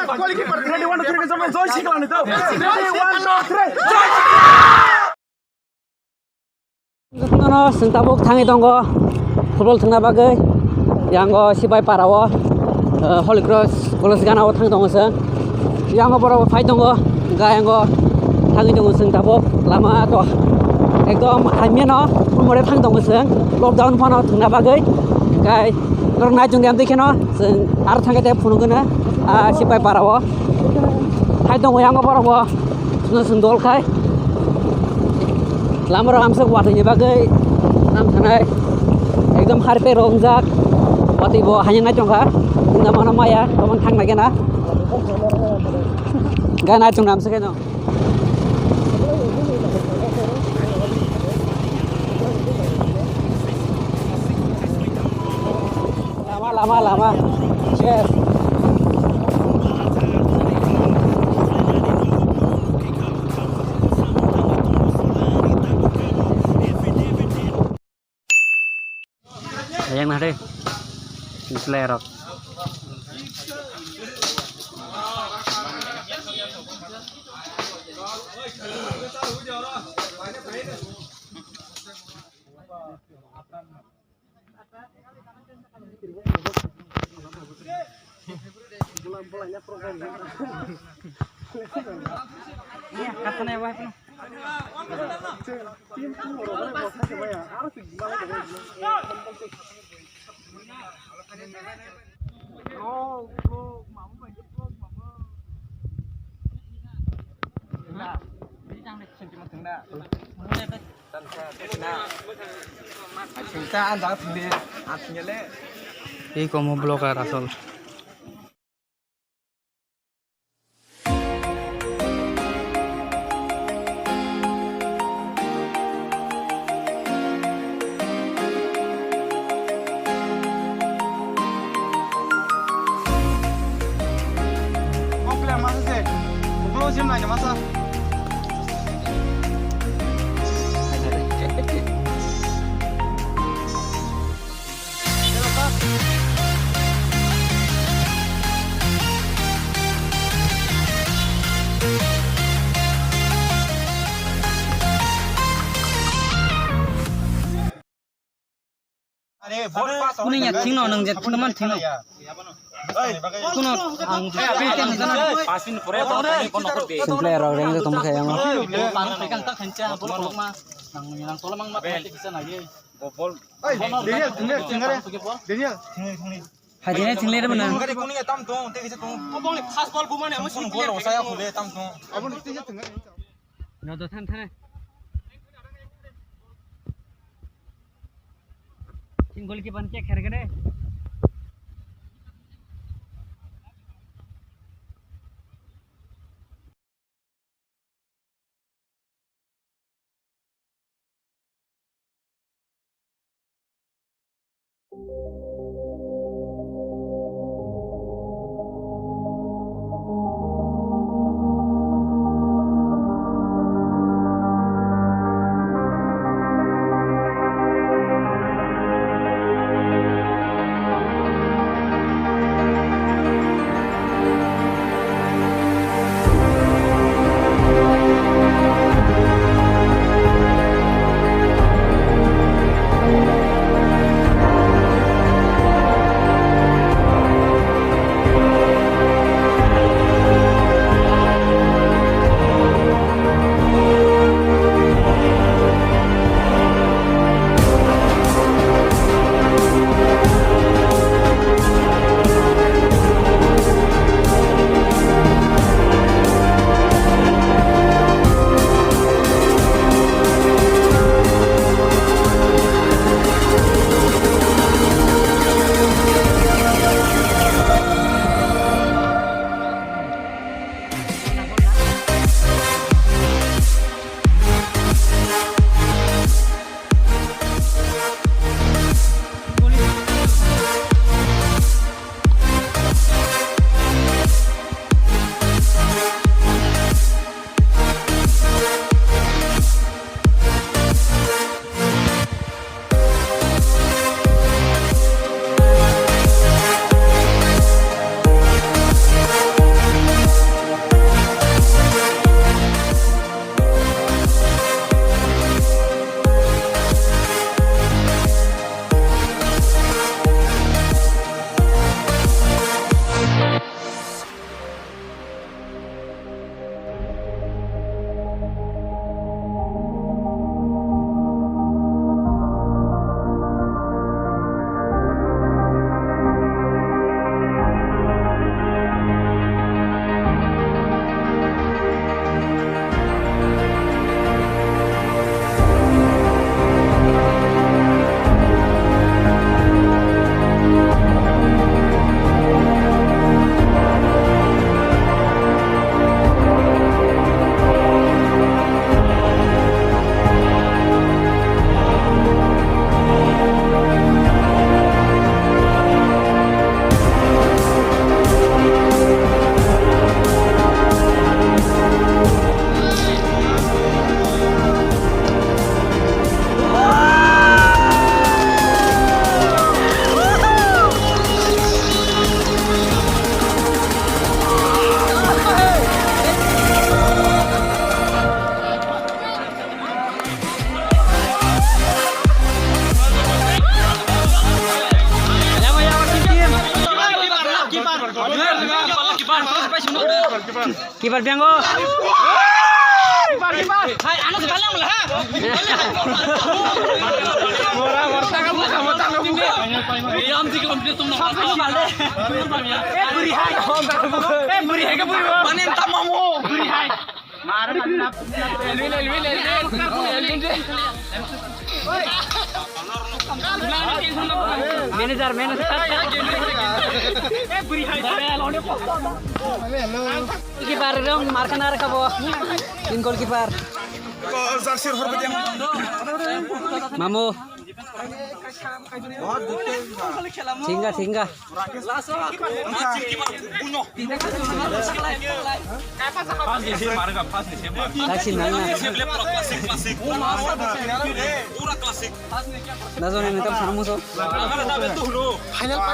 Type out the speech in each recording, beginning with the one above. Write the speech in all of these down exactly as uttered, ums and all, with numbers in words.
Ready, one, two, three, jump, joy sikla ni to. Ready, one, two, three, joy sikla. Jotono chwng tabuk thangwi tongo football thwngna bagwi. Yango Sipai Parao, eh, Holy Cross College ganao thang tongo chwng. Yango borok phai tongo, hwnkhe yango thangwi tongo chwng tabuk. Lama to ekdom hamyano, umore thang tongo chwng lockdown phano thwngna bagwi. Hwnkhe norok nai chwng de amtwi kheno chwng aro thangkhe tei phunukgwino, ah, Sipai Parao. Hai tongo yango borok bo. Chwng chwng dol khai. Lama rok amsuk watwi ni bagwi nam thanai. Ekdom harpe rok wngjak. Watwi bo hanya nai tongkha. Wngna mano maya, tongmani thang nai gana. Gana chwng nam se khe no. Lama, lama, lama. Yes. Yang nade. Player rok. Ei komo vlogger asol. Kuni ya thingno nang je thingno man thingno. Kuno ang je thingno jana. Simple rok reng tong khe ang. Nang nang tolmang ma kisa na ye. Bol. Daniel, Daniel, Daniel. Hai, Daniel, thing le re mana? Kuni tam tong, te kisa tong. Bol ni fast ball bumani amo sini bol saya khule tam tong. Abo ni tisa tong. No do than than. Thing goalkeeper ke kher kare. Kibar biango. Hai, ano se balang lah. Yang di kelam dia tum nak. Eh, buri hai. Eh, buri hai ke buri. Panen tamamu. Buri hai. Manager, manager. Goalkeeper rong markana rakabo. Tin goalkeeper. Mamu. Thinga, thinga. Taksi nang na. Nazo ni tam sana muso. Final pa.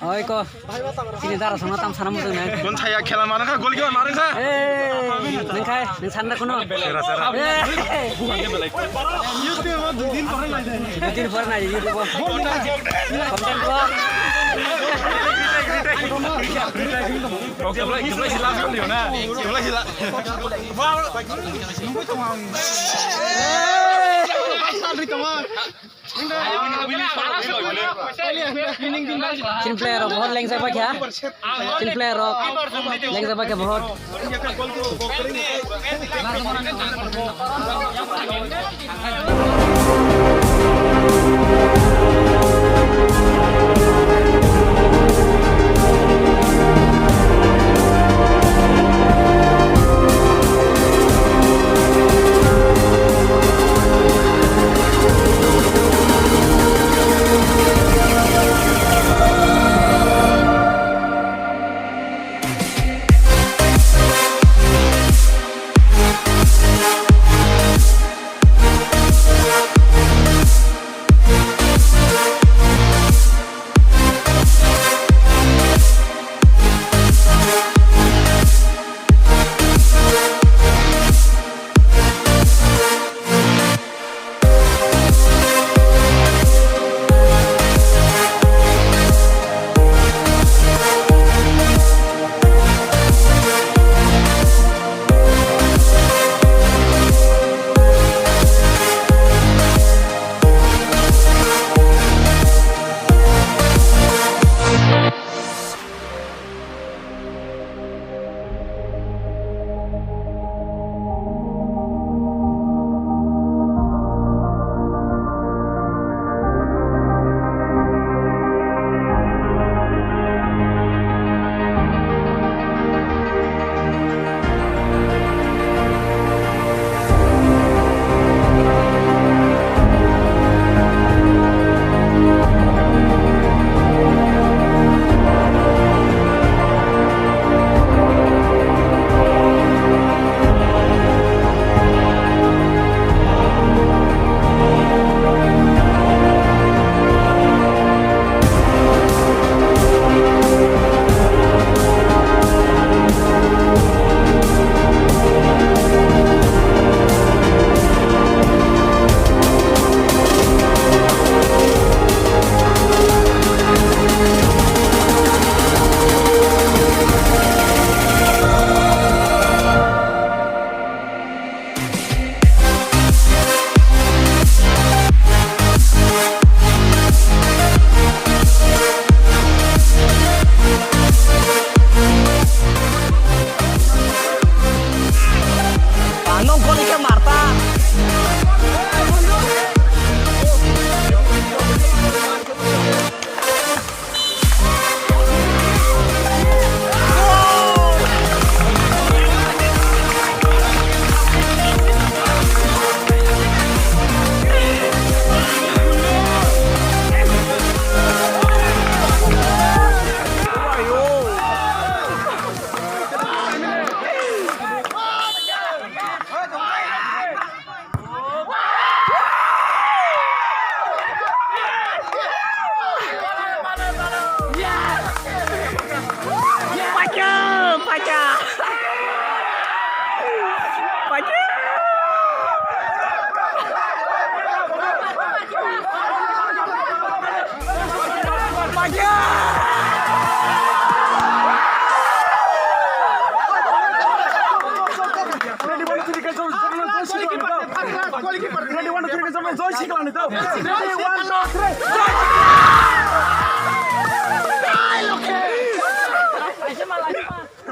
Oi ko. Chini dara sama tam sana mutung nai. Kon thaya khela mano kha, gol kibar mano kha. Eh, nang khai, nang sanda kono. Sera, sera. Eh. YouTube o dui din pore nai. Dui din pore nai, YouTube o. Content ko. Keblai, keblai sila kali na. Keblai sila. Wow. Nunggu tong ang. Eh. Sandri tong ang. Chin player rok bahut lengjak bai kha. Chin player rok lengjak bai kha bahut.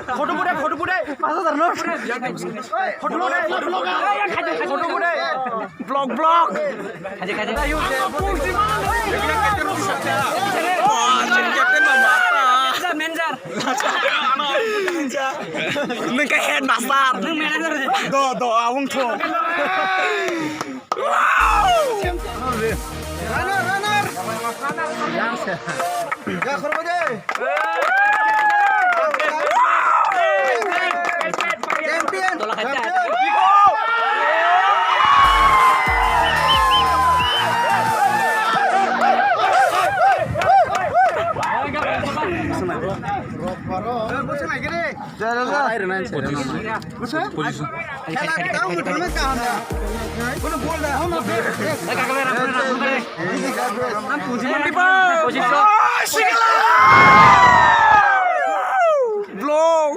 Photo photo, photo photo. Photo photo, photo photo. Vlog, vlog. Manager. Nung ke headmaster. Nung manager. Do, do, awung thung. Runner, runner. Ya, khorbo de. Champion. Champion. Position. Khela tamo tamo kaham da. Kono bol da, hum. Position. Vlog.